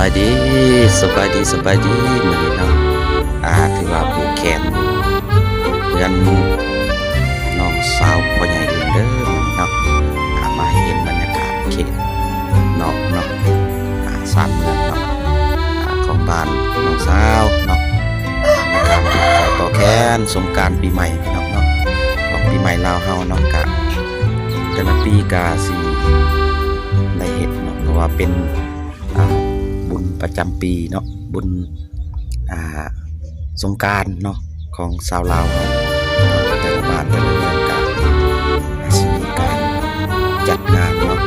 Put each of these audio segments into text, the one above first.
ສະບາຍດີ ສະບາຍດີ ສະບາຍດີ. ມື້ນີ້ເນາະ ອ່າ ຖືວ່າຜູກແຂນຢູ່ເຮືອນນ້ອງສາວພໍ່ໃຫຍ່ເອີ່ນເດີ ມື້ນີ້ເນາະ ອ່າ ມາໃຫ້ເຫັນບັນຍາກາດເຂດນອກເນາະ ອ່າ ຊານເມືອງເນາະ ອ່າ ຂອງບ້ານນ້ອງສາວເນາະ ອ່າ ມີການຜູກຂໍ້ຕໍ່ແຂນສົງການປີໃໝ່ເນາະ ຂອງປີໃໝ່ລາວເຮົາເນາະ. ກະແຕ່ລະປີກະຊິໄດ້ເຮັດເນາະ ເພາະວ່າເປັນ ອ່າ ບຸນປະຈຳປີເນາະ ບຸນ ອ່າ ສົງການເນາະ ຂອງຊາວລາວເຮົາ ແຕ່ລະບ້ານແຕ່ລະເຮືອນກະຊິມີການຈັດງານເນາະ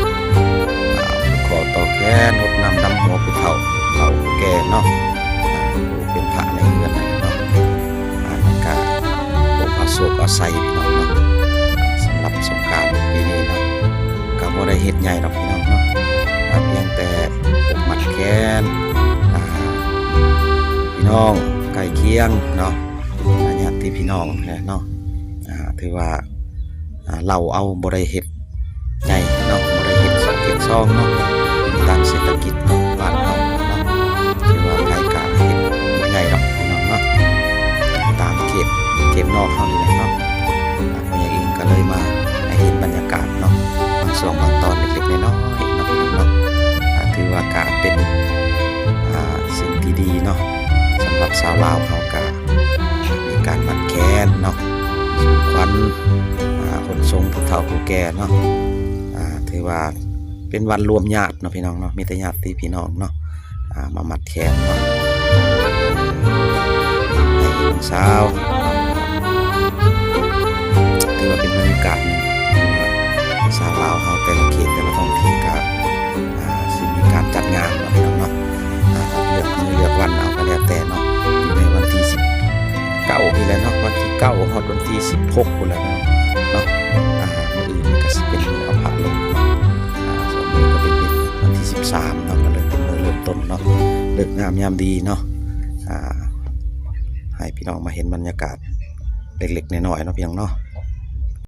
ອ່າ ຜູກຂໍ້ຕໍ່ແຂນ ຫົດນ້ຳດຳຫົວຜູ້ເຖົ້າ ເຖົ້າແກ່ເນາະ ອ່າ ຜູ້ເປັນພະໃນເຮືອນເນາະ ອ່າ ແລ້ວກະ ເອົາໂຊກເອົາໄຊພີ່ນ້ອງເນາະ. ສຳລັບສົງການປີນີ້ເນາະ ກະບໍ່ໄດ້ເຮັດໃຫຍ່ດອກພີ່ນ້ອງເນາະ ກະພຽງແຕ່ຜູກມັດແຂນ ອ່າ ພີ່ນ້ອງໃກ້ຄຽງເນາະ ອ່າ ຍາດຕິພີ່ນ້ອງແຫຼະເນາະ ອ່າ ຖືວ່າ ອ່າ ເລົ່າເອົາ ບໍ່ໄດ້ເຮັດໃຫຍ່ເນາະ ບໍ່ໄດ້ເຮັດສອງເຮັດສອງເນາະ ຕາມເສດຖະກິດຂອງບ້ານເຮົາເນາະ ຖືວ່າໃຜກະເຮັດບໍ່ໃຫຍ່ດອກພີ່ນ້ອງເນາະ ຕາມເຂດ ເຂດນອກເຮົານີ້ແຫຼະເນາະ. ອ່າ ພໍ່ໃຫຍ່ເອງກະເລີຍມາໃຫ້ເຫັນບັນຍາກາດເນາະ ບາງຊ່ວງບາງຕອນເລັກໆນ້ອຍໆເນາະພີ່ນ້ອງເນາະ ອ່າ ຖືວ່າກະເປັນ ອ່າ ສິ່ງທີ່ດີເນາະ ສຳລັບຊາວລາວເຮົາກະ ມີການມັດແຂນເນາະ ສູ່ຂວັນ ອ່າ ຂົນສົ່ງຜູ້ເຖົ້າຜູ້ແກ່ເນາະ ອ່າ ຖືວ່າເປັນວັນລວມຍາດເນາະພີ່ນ້ອງເນາະ ມີແຕ່ຍາດຕິພີ່ນ້ອງເນາະ ອ່າ ມາມັດແຂນເນາະ ໃຫ້ນ້ອງສາວ ຖືວ່າເປັນບັນຍາກາດໜຶ່ງ ຊາວລາວເຮົາແຕ່ລະເຂດແຕ່ລະທ້ອງຖິ່ນກະ ອ່າ ຊິມີການຈັດງານເນາະພີ່ນ້ອງເນາະ ອ່າ ເລືອກມື້ເລືອກວັນເອົາກະແລ້ວແຕ່ເນາະ ຢູ່ໃນວັນທີສິບເກົ້ານີ້ແຫຼະເນາະ ວັນທີເກົ້າຮອດວັນທີສິບຫົກພຸ້ນແຫຼະເນາະ ອ່າ ມື້ອື່ນກະຊິເປັນມື້ເອົາພະລົງເນາະ ອ່າ ສ່ວນມື້ກະເປັນວັນທີສິບສາມເນາະ ກະເລີຍເປັນມື້ເລີ່ມຕົ້ນເນາະ ເລີກງາມຍາມດີເນາະ ອ່າ ໃຫ້ພີ່ນ້ອງມາເຫັນບັນຍາກາດເລັກໆນ້ອຍໆເນາະ ພີ່ນ້ອງເນາະ.